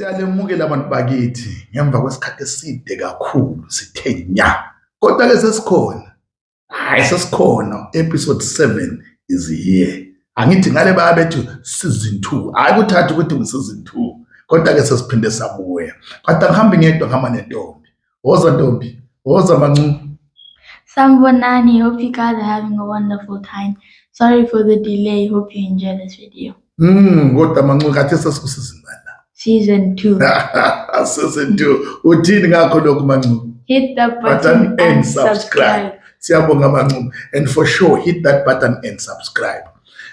Siyalemukela abantu bakithi ngemva kwesikhathi eside kakhulu sithe nya. Kodwa ke sesikhona. Hayi sesikhona. Episode 7 is here. Angithi ngale bayabethu season 2. Hayi kuthatha ukuthi ngiseason 2. Kodwa ke sesiphinde sabuya. Kodwa ngihambe ngedwa ngihamba nentombi. Woza ntombi. Woza mancu. Sanibonani, hope you guys are having a wonderful time. Sorry for the delay, hope you enjoy this video. Kodwa mancu kade sesikusizini bani? Season 2. Season 2. Uthini ngakho lokhu mancu? Hit the button and subscribe. Siyabonga mancu. And for sure hit that button and subscribe.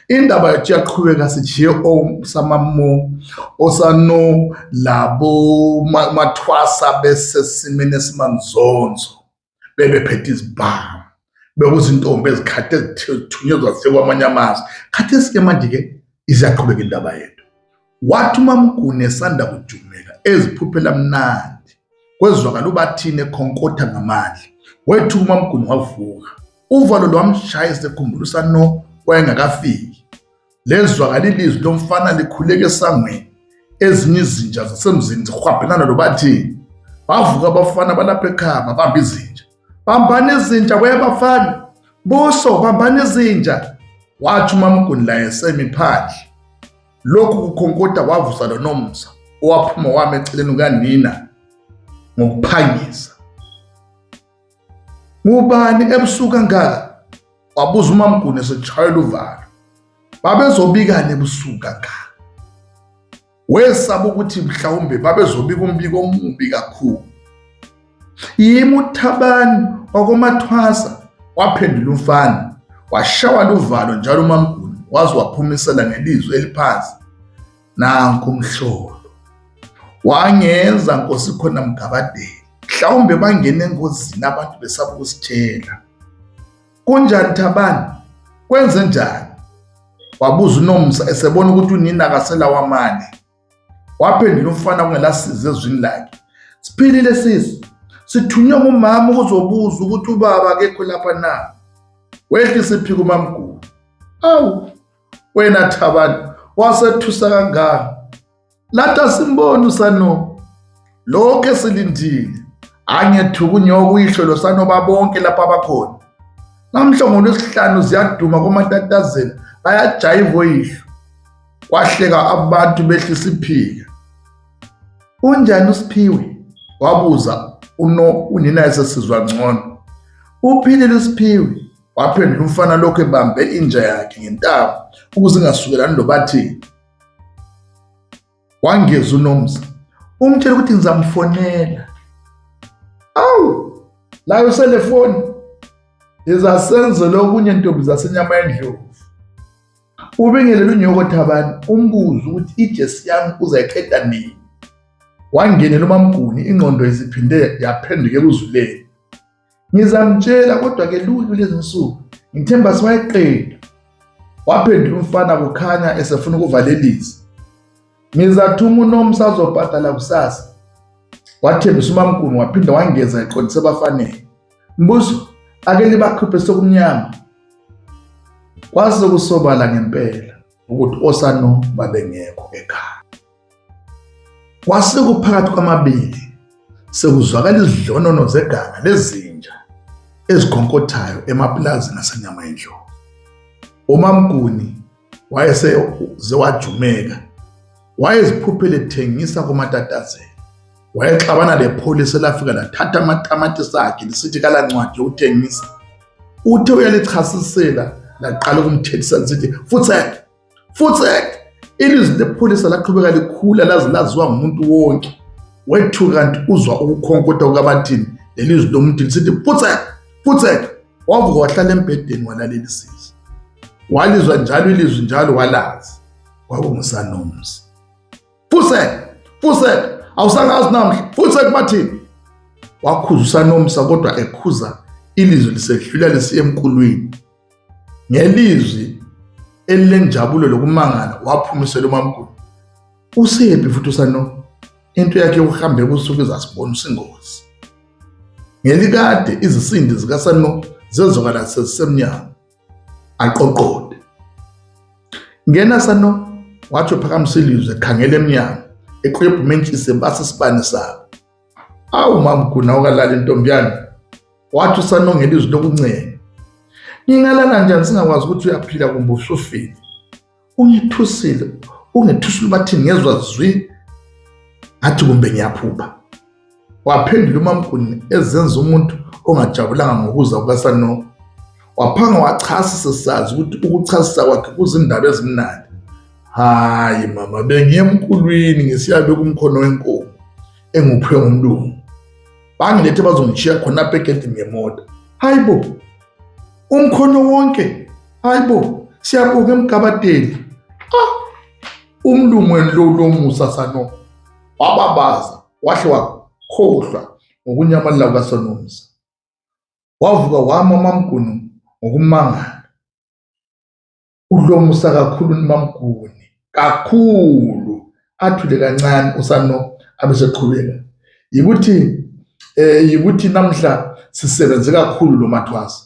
Indaba yethu yaqhubeka sithi osamamo osano labo mathwasa bese simene esimanzonzo bebephethe izibhamu bekuzintombi ezikhathe ezithunyezwa sekwamanye amazwe khathe sike manje ke iziyaqhubeka indaba yethu wathi uMamGuni esanda kujumeka eziphuphela mnandi kwezwakala ubathini ekhonkotha ngamandla wethu uMamGuni wavuka uvalo lwamshaya esekhumbula usano wayengakafiki lezwakala ilizwi lomfana likhuleka esangweni ezinye izinja zasemzini zihwabhelana lobathini bavuka abafana balapha ekhaya babamba izinja bambani izinja kweyabafana buso bambani izinja wathi uMamGuni la esemi phandle lokhu kukhonkotha wavusa lo nomsa owaphuma wami eceleni kukanina ngokuphangisa ngubani ebusuku ngaka wabuza uMamGuni esechayela uvalo babezobikana ebusuku ngaka wesaba ukuthi mhlawumbe babezobika umbiko omubi kakhulu yimi uThabani wakomathwasa waphendula umfana washawa uvalo njalo uMamGuni waze waphumisela ngelizwi eliphansi nanku umhlolo wangenza Nkosi khona Mgabadeli mhlawumbe bangene engozini abantu besaba ukusitshela kunjani Thabani kwenze njani wabuza uNomsa esebona ukuthi unina akasela wamane waphendula umfana kungelasiza ezwini lakhe siphilile sisi sithunywe ngumama ukuzobuza ukuthi ubaba akekho lapha na wehlisa iphiko uMamGuni awu wena Thabani wasethusa kangaka lata simbona usano lokho esilindile angethuka unyoko uyihlo losano babonke lapha abakhona namhlanje ngolwesihlanu ziyaduma komatatazela bayajayiva oyihlo kwahleka abantu behlisa iphika unjani uSiphiwe wabuza unina esesizwa ngcono uphilile uSiphiwe waphendula umfana lokho ebambe inja yakhe ngentaba ukuze ingasukelani lobathini wangeza uNomsa umtshela ukuthi ngizamfonela awu la uselefoni izasenze lokunye intombi zasenyama yendlovu ubingelela unyoko Thabani umbuzo ukuthi ijesi yami uzayiqeda nini wangenela uMamGuni ingqondo iziphinde yaphenduka ekuzuleni ngizamtshela kodwa ke luku lezi nsuku ngithemba siwayiqeda waphendula umfana kukhanya esefuna ukuvalelisa ngizathuma uNomsa azobhadala kusasa wathembisa uMamGuni waphinda wangeza eqondise bafanele mbuzo ake libakhuphe sokumnyama kwase kusobala ngempela ukuthi osano babengekho ekhaya kwase kuphakathi kwamabili sekuzwakala izidlonono zeganga lezinja ezikhonkothayo emaplazini nasenyama yendlovu uMamGuni wayeseze wajumeka wayeziphuphele ethengisa kumatatazela wayexabana lepholisi elafika lathatha amatamatisi akhe lisithi kala ncwadi yokuthengisa uthe uyalichasisela laqala ukumthethisa lisithi futsek ilizwi lepholisi laqhubeka likhula laze laziwa ngumuntu wonke wethu kanti uzwa ukukhonkotha kukabathini lelizwi lomuntu lisithi futsek wavuka wahlala embhedeni walalela walizwa njalo ilizwi njalo walazi kwakungusaNomsa futsek awusangazi namhla futsek bathini wakhuza usaNomsa kodwa ekhuza ilizwi lisedlula lisiya emqulwini ngelizwi elilenjabulo lokumangala waphumisela uMamGuni usephi futhi usano into yakhe yokuhamba ebusuku izasibona usingozi ngelikade izisindi zikaSano zezokala sesemnyama aqoqode ngena Sano wathi uphakamisa ilizwi ekhangela emnyango eqwebhu mentshise base sibane sabo. Awu mamguna okalala intombi yami, wathi usanongela izwi lokuncela. Ngingalala njani singakwazi ukuthi uyaphila kumbe usufile? Ungethusile bathi ngezwa zwi ngathi kumbe ngiyaphupha. Waphendula uMamguni ezenza umuntu ongajabulanga ngokuza kukaSanoko. Waphanga wachasisa sazi ukuthi ukuchasisa kwakhe kuzindaba ezimnandi. Hayi mama, bengiye emkulwini ngisiyabe kumkhono wenkomo enguphiwe ngumlungu. Bangilethe bazongishiya khona apha egedini ngemoto. Hayibo, umkhono wonke, hayibo, siyabonga eMgabadeli. Umlungu lo Musa Sanoko wababaza, wahle wakhohlwa ngokunyamalala kukaSonomsa. Wavuka wama uMamguni ngokumangala. Udlomusa kakhulu uMamguni, kakhulu. Athule kancane uSanoko abeseqhubeka. Yikuthi namhla sisebenze kakhulu lo Mathwasa.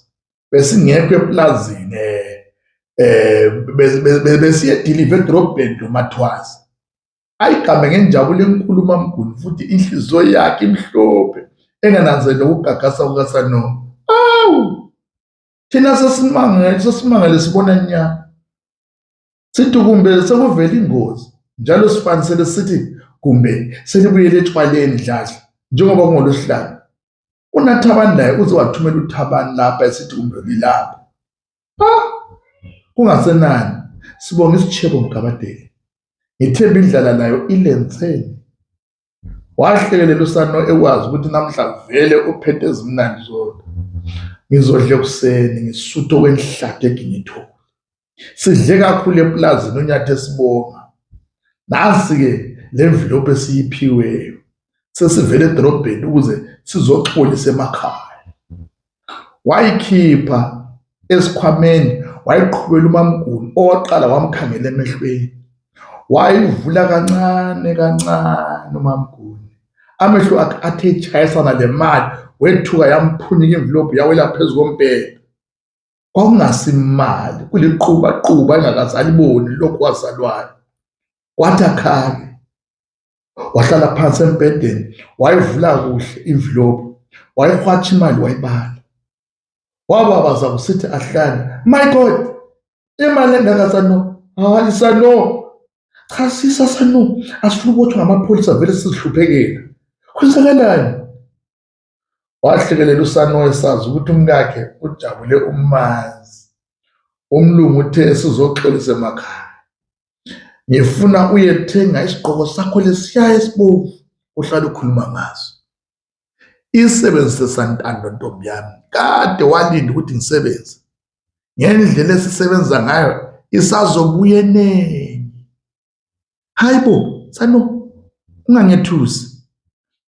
Besingekho eplazini besiye deliver edrobheni lo Mathwasa. Ayigame ngenjabulo enkulu uMamguni, futhi inhliziyo yakhe imhlophe engananzela ukugagasa kukaSanoko. Awu, thina sesimangele sibona nya. Sithi kumbe sekuvela ingozi, njalo sifanisele sithi kumbe selibuyele etshwaleni dladla njengoba kungolosihlanu. UNathabani laye uze wathumela uThabani lapha esithi kumbe lilapha. Kungasenani, sibonga isitshebo Mgabadeli. Ngithemba indlala nayo ilenzeni. Wahlekelela uSanoko ekwazi ukuthi namhla vele uphethe ezimnandi zodwa. Ngizodla ekuseni ngisuthe okwenhlathi eginyithoni. Sidle kakhulu eplazini uNyathe sibonga. Nansi-ke le envelope esiyiphiweyo. Sesivele edrobheni ukuze sizoxolisa emakhaya. Wayikhipha esikhwameni, wayiqhubela uMamguni owaqala wamkhangela emehlweni. Wayivula kancane kancane uMamguni. Amehlo akhe athe etshayisana le mali, wethuka yamphunyika envelope yawela phezu kombhede. Kwakungasimali, kuliqubaquba engakazaliboni lokhu wazalwayo. Kwathi akhali, wahlala phansi embhedeni, wayivula kuhle envelope, wayihwatsha imali wayibala. Wababaza kusithi ahlane, my God, imali engaka Sanoko? Hayi Sanoko, chasisa Sanoko, asifuna ukubothwa ngamapholisa vele sizihluphekela. Kwenzakalani? Wahlekelela uSanoko esazi ukuthi umkakhe ujabule umazi. Umlungu uthe sizoxolisa emakhaya. Ngifuna uyethenga isigqoko sakho lesiya esibomvu uhlala ukhuluma ngaso. Isebenzise Santando ntombi yami, kade walinda ukuthi ngisebenze. Ngendlela esisebenza ngayo isazobuya enengi. Hayibo Sanoko, ungangethusi.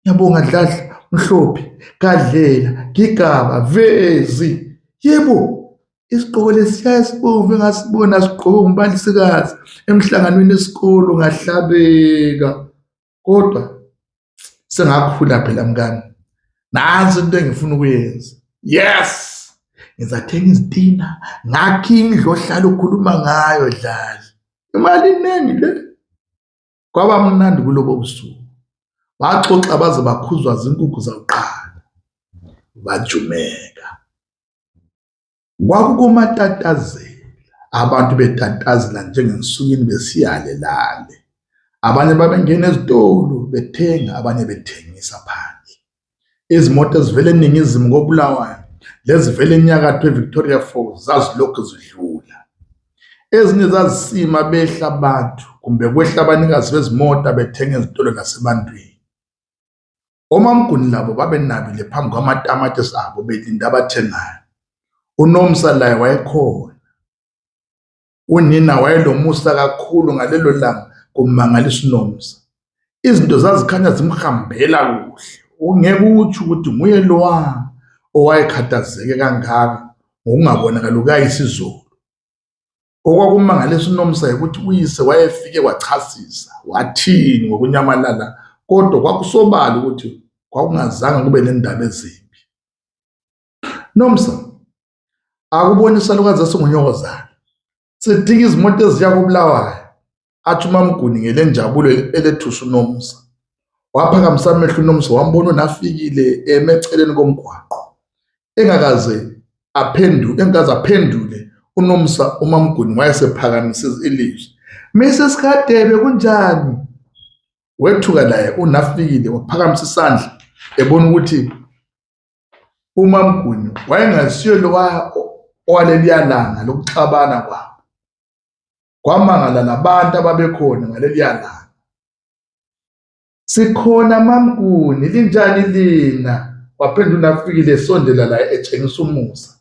Ngiyabonga Dladla, Mhlophe, Gadlela, Gigaba, Vezi. Yebo, isigqoko lesiya esibomvu engasibona sigqoke ngumbalisikazi emhlanganweni esikolo ngahlabeka. Kodwa sengakhula phela mngani. Nansi into engifuna ukuyenza. Yes, ngizathenga izitina, ngakhe indlu ohlala ukhuluma ngayo Dladla. Imali iningi le. Kwaba mnandi kulobo busuku. Baxoxa baze bakhuzwa zinkukhu zakuqala. Bajumeka. Kwakukumatatazela, abantu betatazela njengensukwini besiyale lale. Abanye babengena ezitolo bethenga, abanye bethengisa phandle. Izimoto ezivela eningizimu koBulawayo lezivela enyakatho eVictoria Falls zazilokhu zidlula. Ezinye zazisima behla abantu kumbe kwehla abanikazi bezimota bethenga ezitolo nasebantwini. OMamguni labo babenabile phambi kwamatamatisi abo belinda abathengayo. UNomsa laye wayekhona. Unina wayelomusa kakhulu ngalelo langa kumangalisa uNomsa. Izinto zazikhanya zimhambela kuhle. Ungeke utsho ukuthi nguye lowa owayekhathazeke kangaka ngokungabonakali kukayisizulu. Okwakumangalisa uNomsa ukuthi uyise wayefike wachasisa, wathini ngokunyamalala, kodwa kwakusobala ukuthi kwakungazange kube nendaba ezimbi. Nomsa, akubonisa lokazi esingunyokozana. Sidinga izimoto eziya koBulawayo. athi uMamGuni ngelenjabulo elethusa uNomsa. Waphakamisa amehlo uNomsa wambona unafikile emeceleni komgwaqo. Engakaze aphendule uNomsa uMamGuni wayesephakamise ilizwi. Mrs Kadebe kunjani? Wethuka naye unafikile waphakamisa isandla ebona ukuthi uMamGuni wayengasiyo lo owaleliya langa lokuxabana kwabo. Kwamangala labantu ababekhona ngaleliya langa. Sikhona MaMguni, linjani lina? Waphendula unafikile esondela laye etshengisa umusa.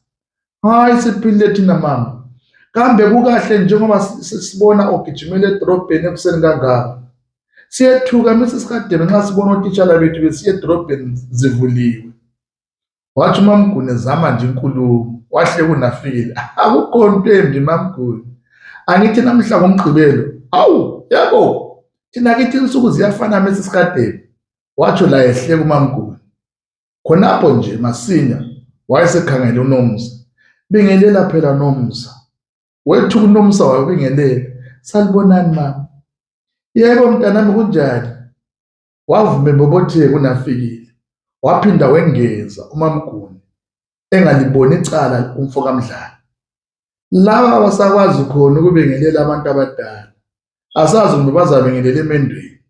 Hayi siphilile thina mama. Kambe kukahle njengoba sibona ogijimela edrobheni ekuseni kangaka. Siyethuka Mrs Kadebe nxa sibona otitshala bethu besiya edrobheni zivuliwe. Wathi uMamGuni ezama nje inkulumo. Wahle kunafikile. Akukho nto embi MaMguni. Angithi namhla ngomgqibelo. Awu yabo. Thina kithi insuku ziyafana Mrs Kadebe. Watsho la ehle kuMamGuni. Khonapho nje masinya wayesekhangele uNomsa. Bingelela phela Nomsa. Wethu uNomsa wabingelela. Salibonani mama. Yebo mntanami kunjani? Wavume ebobotheka unafikile. Waphinda wengeza uMamGuni engaliboni icala umfo kaMdlala. Laba abasakwazi khona ukubingelela abantu abadala. Asazi umbe bazabingelela emendweni.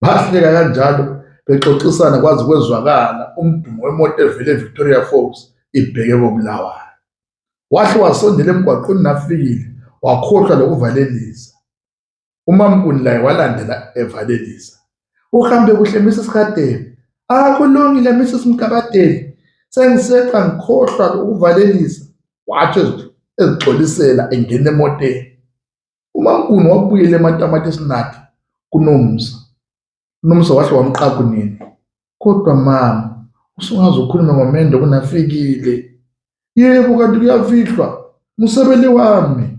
Bahleka kanjalo bexoxisana kwazi kwezwakala umdumo wemoto evele eVictoria Falls ibheke koBulawayo. Wahle wasondela emgwaqweni nafikile wakhohlwa lokuvalelisa. uMamGuni laye walandela evalelisa. Uhambe kuhle Mrs Kadebe. Kulungile Mrs Mkabadeli. Sengiseqa ngikhohlwa ukuvalelisa. Watsho ezixolisela engena emoteni. uMamGuni wabuyela eMatamathisinathi kuNomsa. uNomsa wahle wamqaqa unina. Kodwa mama, usungaze ukhulume ngomendo kunafikile. Yebo kanti kuyafihlwa. Musebele wami.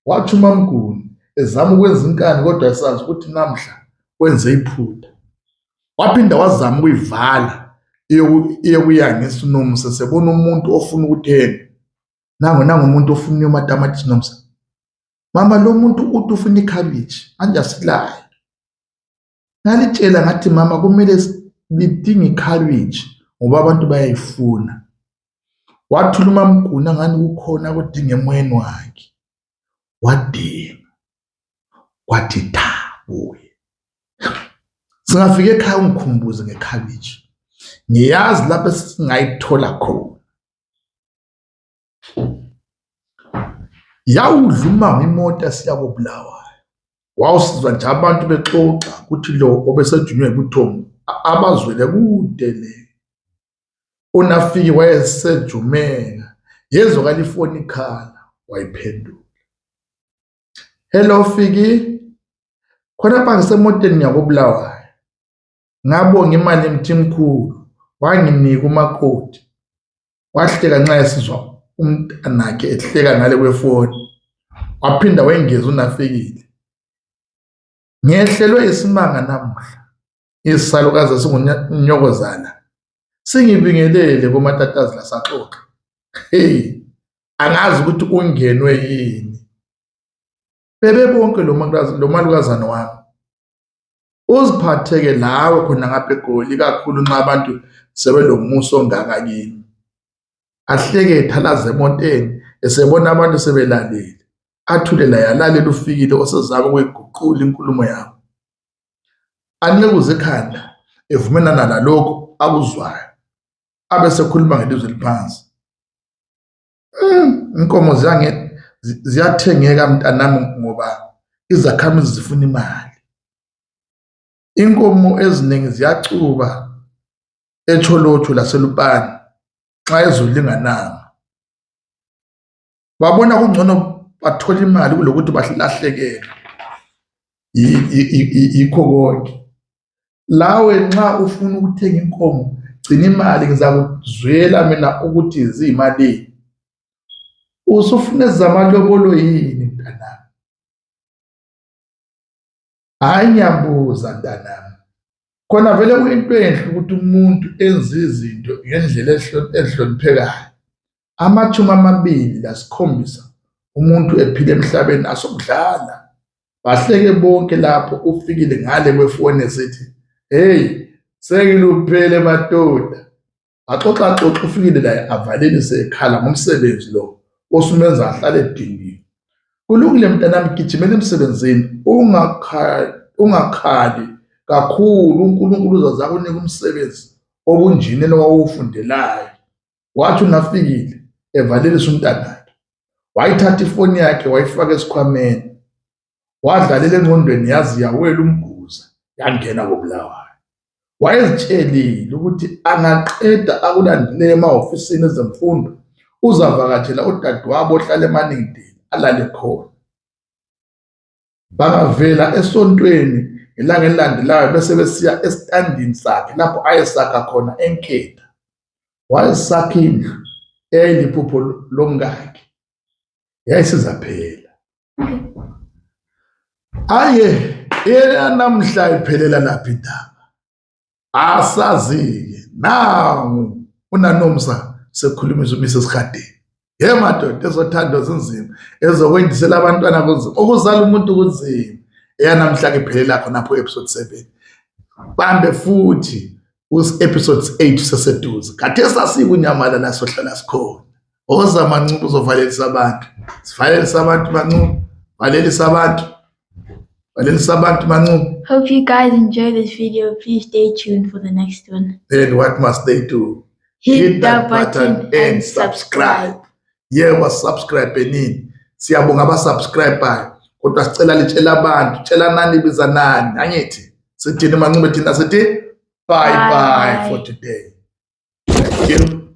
Wathi uMamGuni ezama ukwenza inkani kodwa esazi ukuthi namhla wenze iphutha. Waphinda wazama ukuyivala iyokuyangisa uNomsa sebona umuntu ofuna ukuthenga. Nangu umuntu ofuna amatamatisi Nomsa. Mama lo muntu uthi ufuna ikhabishi manje asilayo. Ngalitshela ngathi mama kumele lidinga ikhabishi ngoba abantu bayayifuna. Wathula uMamGuni angani kukhona kudinga emoyeni wakhe. Wadinga. Wathi tha kuye. Singafika ekhaya ungikhumbuze ngekhabishi. Ngiyazi lapho singayithola khona. Yawudla umango imoto siya koBulawayo. Wawusizwa nje abantu bexoxa ukuthi lo obesejunywe ebuthongo abazwele kude le. uNafiki wayesejumeka yezwakala ifoni ikhala wayiphendula. Hello Fiki. Khonapha ngisemoteni ngiyakoBulawayo. Ngabonga imali emthimkhulu wanginika umakoti. Wahleka nxa esizwa umntanakhe ehleka ngale kwefoni. Waphinda wengeza uNafikile. Ngiyehlelwe isimanga namuhla. Isalukazi singunyokozana. Singibingelele komatatazi lasaxoxa. Hey, angazi ukuthi ungenwe yini. Bebe bonke lo malukazana wami. Uziphatheke lawe khona ngapha eGoli kakhulu nxa abantu sebelomuso ongaka kini. Ahleke ethalaza emoteni esebona abantu sebelalele. Athule la yalalela uFikile osezama ukuyiguqula inkulumo yabo. Anekuze ekhanda evumelana nalokho akuzwayo. Abesekhuluma ngelizwi eliphansi. Inkomo ziyathengeka mntanami ngoba izakhamizi zifuna imali. Inkomo eziningi ziyacuba eCholotsho laseLupane xa ezolingananga. Babona kungcono bathola imali kulokuthi bahlahlekelwe. Yikho konke. Lawe nxa ufuna ukuthenga inkomo gcina imali ngizakuzwela mina ukuthi ziyimali. Usufuna ezamalobolo yini mntanami? Hayi ngiyabuza mntanami. Khona vele kuyinto enhle ukuthi umuntu enze izinto ngendlela ehloniphekayo. 27 umuntu ephila emhlabeni asokudlala. bahleke bonke lapho ufikile ngale kwefoni esithi hey sekuluphele madoda axoxa ufikile la avalelise ekhala ngomsebenzi lo osumenza ahlale ediniwe. Kulungile mntanami, gijimela emsebenzini, ungakhali kakhulu. uNkulunkulu uzaza kunika umsebenzi obunjini lowawufundelayo. Wathi unafikile evalelisa umntanakhe, wayithatha ifoni yakhe wayifaka esikhwameni, wadlalela engqondweni yazi yawela umguza yangena koBulawayo. Wayezitshelile ukuthi angaqeda akulandileyo emahhofisini ezemfundo uzavakatshela udadewabo ohlala eMannington alale khona. Bangavela esontweni ilanga elilandelayo bese besiya esitandini sakhe lapho ayesakha khona eNkhetha. Wayesakha indlu eyayiliphupho lomkakhe, yayisiza phela. Yena namhla iphelela laphi indaba asazi-ke. Nangu uNanomsa sekhulumisa uMrs Radebe. Madoda, ezothando zinzima, ezokwendisela abantwana kunzima, ukuzala umuntu kunzima. Namhla-ke iphelela khonapho episode 7. Bambe futhi episodes 8 seseduze. Kade sasikuNyamalala sohlala sikhona. Oza Mancuba uzovalelisa abantu. Sivalelisa abantu Mancuba. Valelisa abantu. Valelisa abantu Mancuba. Hope you guys enjoy this video. Please stay tuned for the next one. Then what must they do? Hit that button and subscribe. Yebo, subscribe nini. Siyabonga abasubscriber. Kodwa sicela litshela abantu, tshela nani biza nani. Angithi sithini Mancuba thina sithi bye bye for today. Thank you.